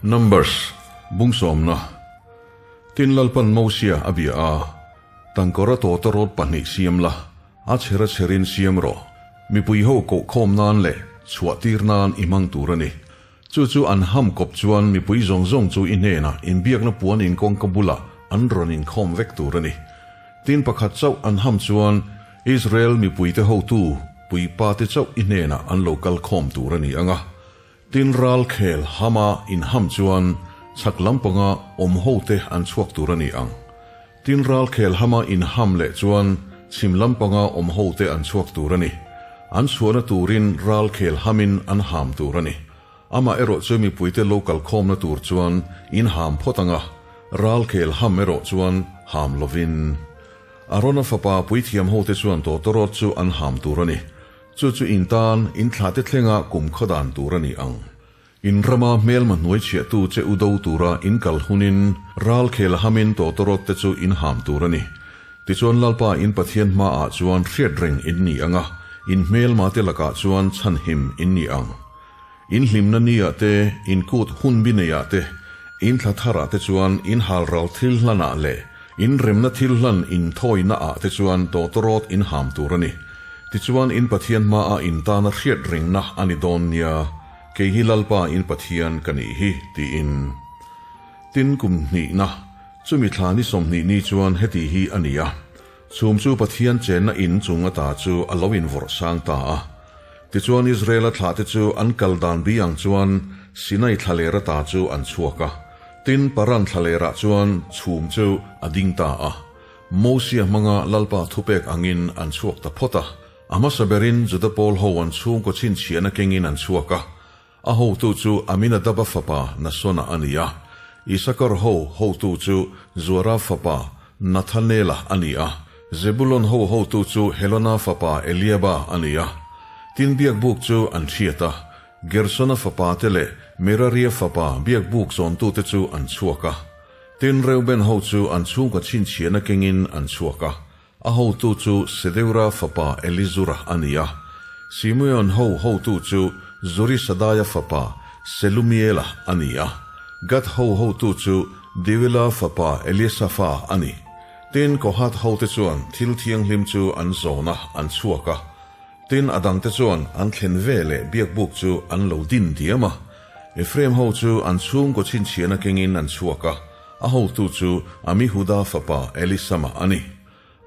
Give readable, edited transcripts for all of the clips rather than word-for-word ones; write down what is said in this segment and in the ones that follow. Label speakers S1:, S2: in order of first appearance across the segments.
S1: Numbers, Bung sawmna, Tin Lalpan Mosia a bia a, Tangkawra tawtawrawt pahnih siam la, a chhera chherin siam rawh. Mipui ho koh khawm nan leh chhuah tir nan i hmang tur a ni. Chu chu an ham kawp chuan mipui zawng zawng chu i hnenah inbiakna puan in kawngka bulah an rawn inkhawm vek tur a ni. Tin pakhat chauh an ham chuan Israel mipuite hotu puipa te chauh i hnenah an lo kal khawm tur a ni ang a. Tin ral khel hama inham chuan chhak lampanga awm hote an chhuak tur a ni ang. Tin ral khel hama inham leh chuan chhim lampanga awm hote an chhuak tur a ni. An chhuahna turin ral khel hamin an ham tur a ni. Amah erawh chu mipuite lo kal khawmna tur chuan in ham phawt ang a, ral khel ham erawh chuan ham lovin. Arona fapa puithiam hote chuan tawtawrawt chu an ham tur a ni. Chu chu in tan in thlahte thlenga kum khaw dan tur a ni ang. In rama hmelma hnuai chhiahtu che u do tura in kal hunin ral khel hamin tawtawrawt te chu in ham tur a ni. Tichuan Lalpa in Pathian hmaah chuan hriat reng in ni ang a, in hmelma te lakah chuan chhanhim in ni ang. In hlimna niah te, in kut hun bi neiah te, in thla tharah te chuan in halral thil hlanah leh in remna thil hlan in thawinaah te chuan tawtawrawt in ham tur a ni. Tichuan in Pathian hmaah in tana hriat rengna a ni dawn nia, kei hi Lalpa in Pathian ka nih hi, tiin. Tin kum hnihna, chumi thla ni 20 ni chuan heti hi a ni a. Chhum chu Pathian chenna in chung ata chu a lo invawrh sang ta a. Tichuan Israela thlahte chu an kal dan bi ang chuan Sinai thlaler ata chu an chhuak a. Tin, Paran thlalerah chuan chhum chu a ding ta a. Mosia hmanga Lalpa thupek angin an chhuak ta phawt a. A hmasa berin Juda pawl ho an chhungkaw chhinchhiahna kengin an chhuak a. A hotu chu Aminadaba fapa Nasona a ni a, Isakar ho hotu chu Zuara fapa Nathanela a ni a, Zebulon ho hotu chu Helona fapa Eliaba a ni a. Tin biakbuk chu an hriat a, Gersona fapa te leh Meraria fapa biakbuk zawntute chu an chhuak a. Tin Reuben ho chu an chhungkaw chhinchhiahna kengin an chhuak a, A hotu chu Sedeura fapa Elizura a ni a, Simeon ho hotu chu Zurisadaia fapa Selumiela a ni a, Gad ho hotu chu Deuela fapa Eliasafa a ni. Tin, Kohath hote chuan thil thianghlim chu an zawn a, an chhuak a. Tin, a dangte chuan an thlen ve leh biakbuk chu an lo din diam a. Ephraim ho chu an chhungkaw chhinchhiahna kengin an chhuak a, a hotu chu Amihuda fapa Elisama a ni.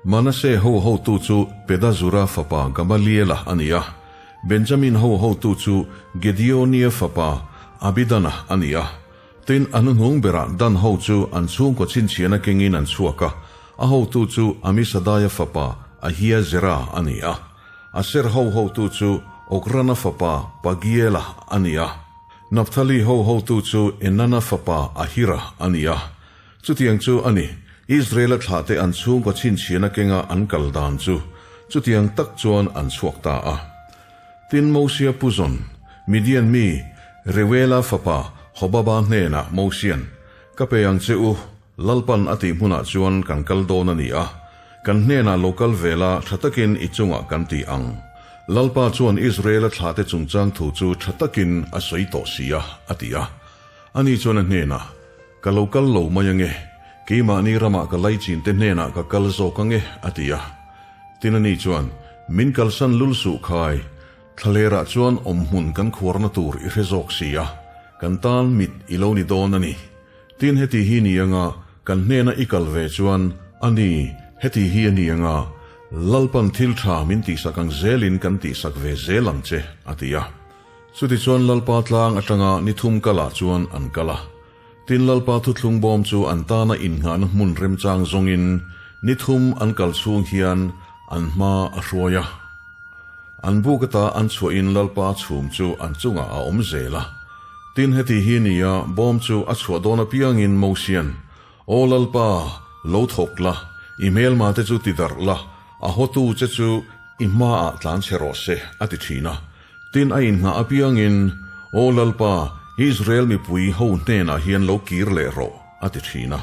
S1: Manasseh ho hotu chu Pedazura fapa Gamaliela a ni a, Benjamin ho hotu chu Gedeonia fapa Abidana a ni a. Tin, a hnuhnung berah Dan ho chu an chhungkaw chhinchhiahna kengin an chhuak a, a hotu chu Amisadaia fapa Ahiezera a ni a. Aser ho hotu chu Okrana fapa Pagiela a ni a. Naphtali ho hotu chu Enana fapa Ahira a ni a. Chutiang chu a ni, Israela thlahte an chhungkaw chhinchhiahna kenga an kal dan chu chutiang tak chuan an chhuak ta a. Tin, Mosia Puzon, Midian mi Reuela fapa Hobaba hnenah Mosian, Ka pe ang che u, Lalpan a tih hmunah chuan kan kal dawn a ni a, kan hnenah lo kal ve la tha takin i chungah kan ti ang. Lalpa chuan Israela thlahte chungchang thu chu tha takin a sawi tawh si a, a ti a. Ani chuan a hnenah, Ka lo kal lo mai ange, keimahni ramah ka laichin te hnenah ka kal zawk ange, a ti a. Tin ani chuan, Min kalsan lul suh khai, Thlalerah chuan awmhmun kan khuarna tur i hre zawk si a, kan tan mit i lo ni dawn a ni. Tin heti hi ni anga kan hnena i kal ve chuan, A ni, heti hi a ni anga Lalpan thil tha min tihsak ang zelin kan tihsak ve zel ang che, a ti a. Chutichuan Lalpa tlang atanga ni thum kalah chuan an kal a. Tin Lalpa thuthlung bawm chu an tana innghahna hmun remchang zawngin ni thum an kal chhung hian an hma a hruai a. An buk ata an chhuahin Lalpa chhum chu an chungah a awm zel a. Tin heti hi nia bawm chu a chhuah dawn apiangin Mosian, Aw Lalpa, lo thawk la, i hmelma te chu ti darh la, a hawtu che chu i hmaah tlan chhe rawh se, a ti thin a. Tin a innghah apiangin, Aw Lalpa, Israel mipui ho hnenah hian lo kir leh rawh, a ti thin a.